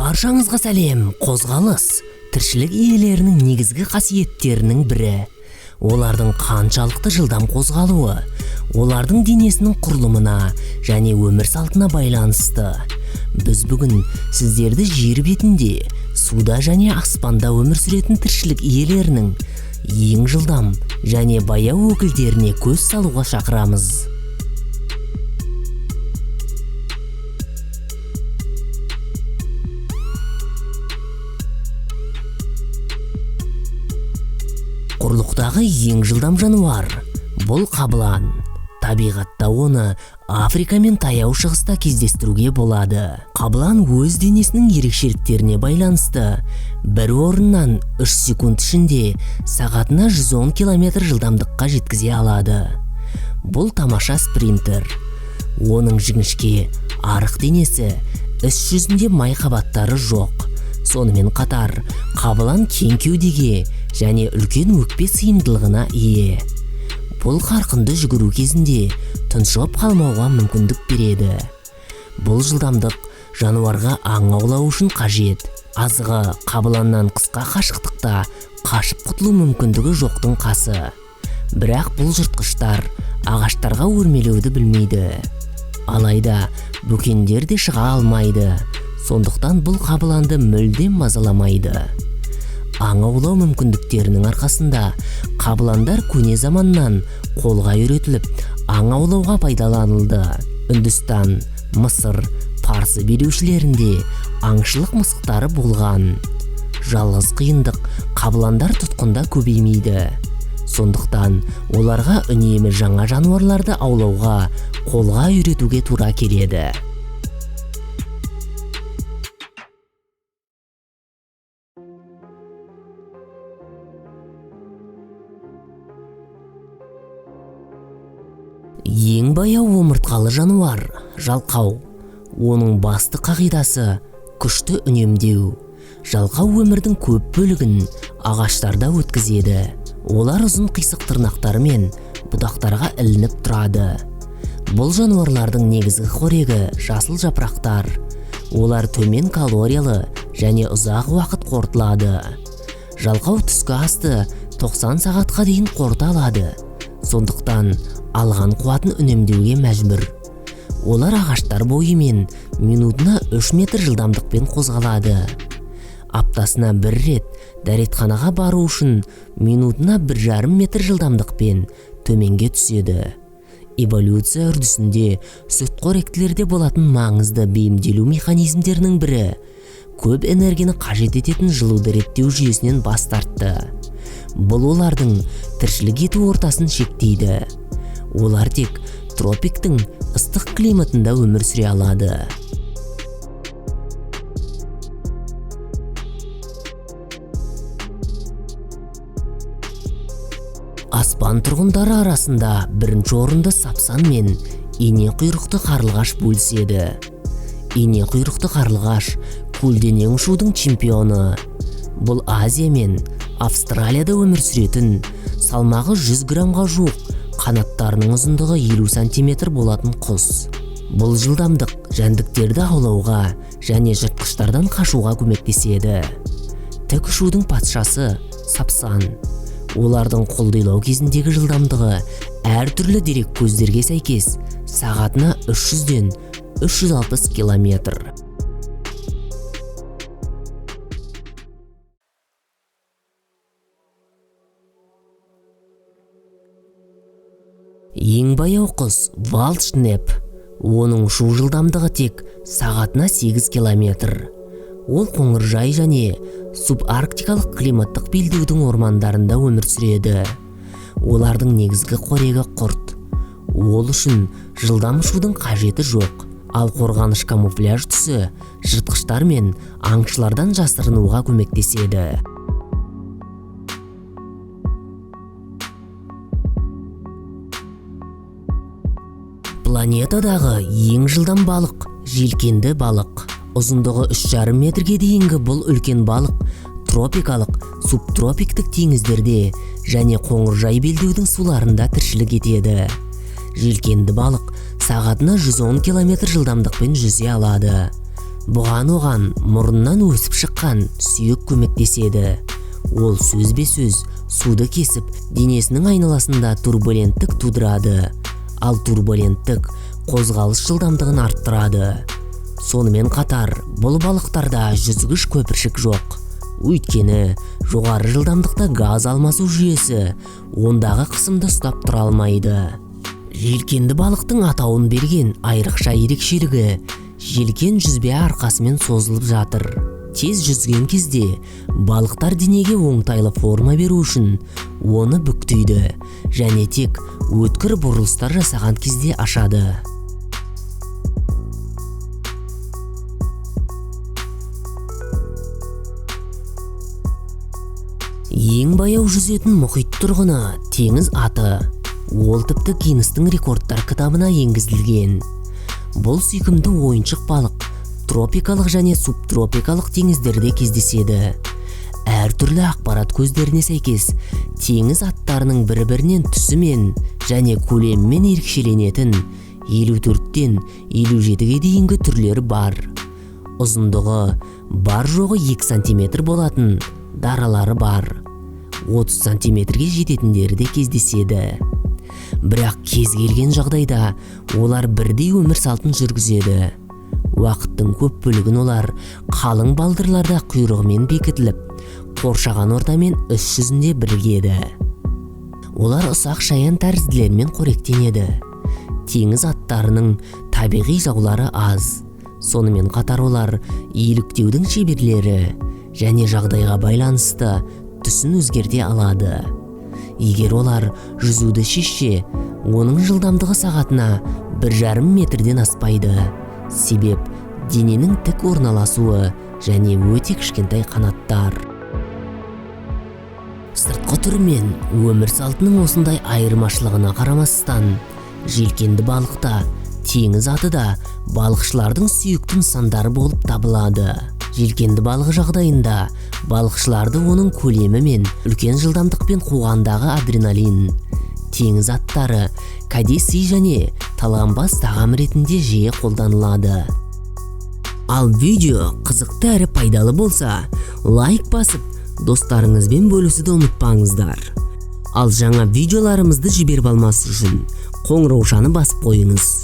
Баршаңызға сәлем. Қозғалыс тіршілік иелерінің негізгі қасиеттерінің бірі. Олардың қаншалықты жылдам қозғалуы, олардың денесінің құрылымына және өмір салтына байланысты. Біз бүгін сіздерді жер бетінде, суда және аспанда өмір сүретін тіршілік иелерінің ең жылдам және баяу өкілдеріне көз салуға шақырамыз. Құрлықтағы ең жылдам жануар бұл қабылан. Табиғатта оны Африка мен Таяу Шығыста кездестіруге болады. Қабылан өз денесінің ерекшеліктеріне байланысты бір орыннан 3 секунд ішінде сағатына 110 километр жылдамдыққа жеткізе алады. Бұл тамаша спринтер. Оның жіңішке, арық денесі, іс жүзінде май қабаттары жоқ. Сонымен қатар, қабылан кең кеудеге және үлкен өкпе сыйымдылығына ие. Бұл қарқынды жүгіру кезінде тұншығып қалмауға мүмкіндік береді. Бұл жылдамдық жануарға аң аулау үшін қажет. Азығы қабыланнан қысқа қашықтықта қашып құтылу мүмкіндігі жоқтың қасы. Бірақ бұл жыртқыштар ағаштарға өрмелеуді білмейді. Алайда бөкендер де шыға алмайды. Сондықтан бұл қабыланды мүлдем мазаламайды. Аң аулау мүмкіндіктерінің арқасында қабыландар көне заманнан қолға үйретіліп, аң аулауға пайдаланылды. Үндістан, Мысыр, Парсы билеушілерінде аңшылық мысықтары болған. Жалғыз қиындық қабыландар тұтқында көбеймейді. Сондықтан оларға үнемі жаңа жануарларды аулауға, қолға үйретуге тура келеді. Ең баяу омыртқалы жануар жалқау. Оның басты қағидасы күшті үнемдеу. Жалқау өмірдің көп бөлігін ағаштарда өткізеді. Олар ұзын қисық тырнақтарымен бұтақтарға ілініп тұрады. Бұл жануарлардың негізгі қорегі жасыл жапырақтар. Олар төмен калориялы және ұзақ уақыт қорытылады. Жалқау түскі асты 90 сағатқа дейін қорыта алады. Сондықтан алған қуатын үнемдеуге мәжбүр. Олар ағаштар бойымен минутына 3 метр жылдамдықпен қозғалады. Аптасына бір рет дәретханаға бару үшін минутына 1,5 метр жылдамдықпен төменге түседі. Эволюция үрдісінде сүтқоректілерде болатын маңызды бейімделу механизмдерінің бірі көп энергияны қажет ететін жылуды реттеу жүйесінен бас тартты. Бұл олардың тіршілік ету ортасын шектейді. Олар тек тропиктің ыстық климатында өмір сүре алады. Аспан тұрғындары арасында бірінші орынды сапсан мен ине құйрықты қарлығаш бөліседі. Ине құйрықты қарлығаш көлденең ұшудың чемпионы. Бұл Азия мен Австралияда өмір сүретін, салмағы 100 граммға жуық, қанаттарының ұзындығы 50 сантиметр болатын құс. Бұл жылдамдық жәндіктерді аулауға және жыртқыштардан қашуға көмектеседі. Тік ұшудың патшасы сапсан. Олардың құлдилау кезіндегі жылдамдығы әртүрлі дереккөздерге сәйкес сағатына 300-ден 360 километр. Ең баяу құс вальдшнеп. Оның ұшу жылдамдығы тек сағатына 8 километр. Ол қоңыржай және субарктикалық климаттық белдеудің ормандарында өмір сүреді. Олардың негізгі қорегі құрт. Ол үшін жылдам ұшудың қажеті жоқ. Ал қорғаныш камуфляж түсі жыртқыштар мен аңшылардан жасырынуға көмектеседі. Планетадағы ең жылдам балық желкенді балық. Ұзындығы 3,5 метрге дейінгі бұл үлкен балық тропикалық, субтропиктік теңіздерде және қоңыржай белдеудің суларында тіршілік етеді. Желкенді балық сағатына 110 километр жылдамдықпен жүзе алады. Бұған оған мұрнынан өсіп шыққан сүйек көмектеседі. Ол сөзбе-сөз суды кесіп, денесінің айналасында турбуленттік тудырады. Ал турбуленттік қозғалыс жылдамдығын арттырады. Сонымен қатар, бұл балықтарда жүзгіш көпіршік жоқ. Өйткені жоғары жылдамдықта газ алмасу жүйесі ондағы қысымды ұстап тұра алмайды. Желкенді балықтың атауын берген айрықша ерекшелігі желкен жүзбе арқасымен созылып жатыр. Тез жүзген кезде балықтар денеге оңтайлы форма беру үшін оны бүктейді және тек өткір бұрылыстар жасаған кезде ашады. Ең баяу жүзетін мұхит тұрғыны теңіз аты. Ол тіпті Гиннестің рекордтар кітабына енгізілген. Бұл сүйкімді ойыншық балық тропикалық және субтропикалық теңіздерде кездеседі. Әртүрлі ақпарат көздеріне сәйкес, теңіз аттарының бір-бірінен түсімен және көлемімен ерекшеленетін 54-тен 57-ге дейінгі түрлері бар. Ұзындығы бар-жоғы 2 сантиметр болатын даралары бар. 30 сантиметрге жететіндері де кездеседі. Бірақ кез келген жағдайда олар бірдей өмір салтын жүргізеді. Уақыттың көп бөлігін олар қалың балдырларда құйрығымен бекітіліп, қоршаған ортамен іс жүзінде бірігеді. Олар ұсақ шаян тәрізділермен қоректенеді. Теңіз аттарының табиғи жаулары аз. Сонымен қатар олар еліктеудің шеберлері және жағдайға байланысты түсін өзгерте алады. Егер олар жүзуді шешсе, оның жылдамдығы сағатына 1,5 метрден аспайды. Себеп дененің тік орналасуы және өте кішкентай қанаттар. Сыртқы түрмен өмір салтының осындай айырмашылығына қарамастан, желкенді балықта, теңіз аты да балықшылардың сүйікті нысандары болып табылады. Желкенді балық жағдайында балықшыларды оның көлемі мен үлкен жылдамдықпен қуғандағы адреналин, теңіз аттары кәдесый және талғампаз тағам ретінде жиі қолданылады. Ал видео қызықты әрі пайдалы болса, лайк басып, достарыңызбен бөлісуді ұмытпаңыздар. Ал жаңа видеоларымызды жіберіп алмас үшін қоңыраушаны басып қойыңыз.